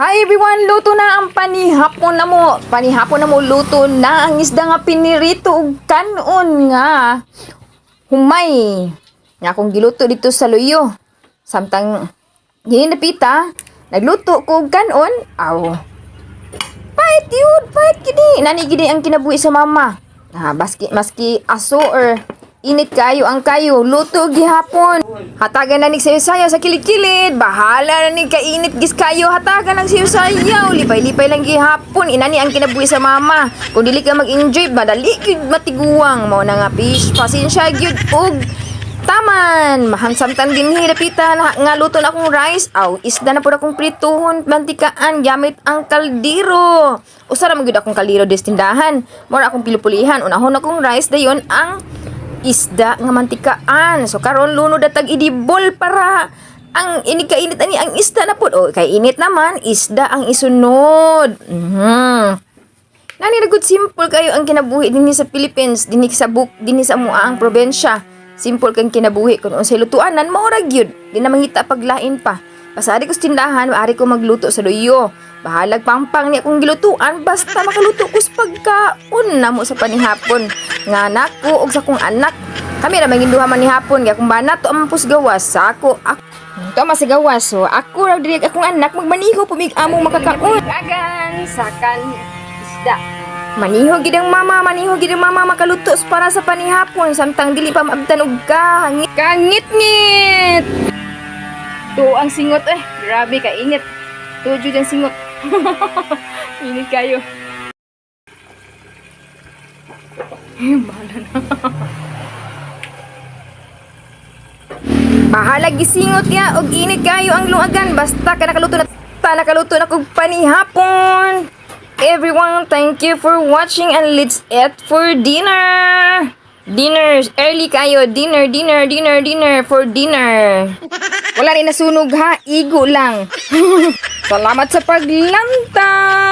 Hi everyone, luto na ang panihapon na mo. Panihapon na mo, luto na ang isda nga pinirito ug kanon nga humay. Nga akong giluto dito sa luyo. Samtang hinapita, nagluto ko og kanon. Aw. Pahit yun, pahit gini. Nani gini ang kinabuhi sa mama. Ah, baski, maski aso or init kayo ang kayo, luto gihapon. Hatagan na nig sayo-sayo sa kilid-kilid. Bahala na nig kainit gis kayo. Hatagan ang sayo-sayo. Lipay-lipay lang gihapon. Inani ang kinabuhi sa mama. Kung dili ka mag-enjoy, madali gyud matiguang. Mao na nga fish, pasensya gyud og taman. Mahansamtan din hirapita na nga luto na akong rice. Aw, isda na pud akong prituhon, mantikaan gamit ang kaldero. Usa ra man gyud akong kaldero des tindahan. Mora akong pilupulihan. Unahon akong rice, dayon ang isda nga mantikaan. So karon lunod na tag idibol para ang inig kainit ani ang isda na pud. O kay init naman, isda ang isunod. Nani ra good, simple kayo ang kinabuhi dinhi sa Philippines, dinhi sa buk, dinhi sa amoang probensya. Simple kang kinabuhi kung unsay lutuanan mao ra gyud. Di na mangita paglain pa. Basta ari ko sa tindahan, maari ko magluto sa luyo. Bahalag pangpang ni akong gilutuan, basta makaluto ko sa pagkaon namo sa panihapon. Nga nako og sa akong anak. Kami ra man duha manihapon kay akong bana to ang pusgawas sa ako. Ako to masigawas, so ako ra diri akong anak magmaniho pumig among makakaon. Dagan sa kan isda. Maniho gid ang mama, maniho gid ang mama makaluto para sa panihapon samtang dili pa maabtan og kahangit. Kangit-ngit. To ang singot eh. Grabe ka init. To jud ang singot. Init kayo. Bahala na. Bahala gisingot ya og init kayo ang lungagan basta ka nakaluto na ta nakaluto na kog panihapon. Everyone, thank you for watching and let's eat for dinner. Dinner, early kayo. Dinner, dinner, dinner, dinner for dinner. Wala rin nasunog ha, igo lang. Salamat sa paglantaw.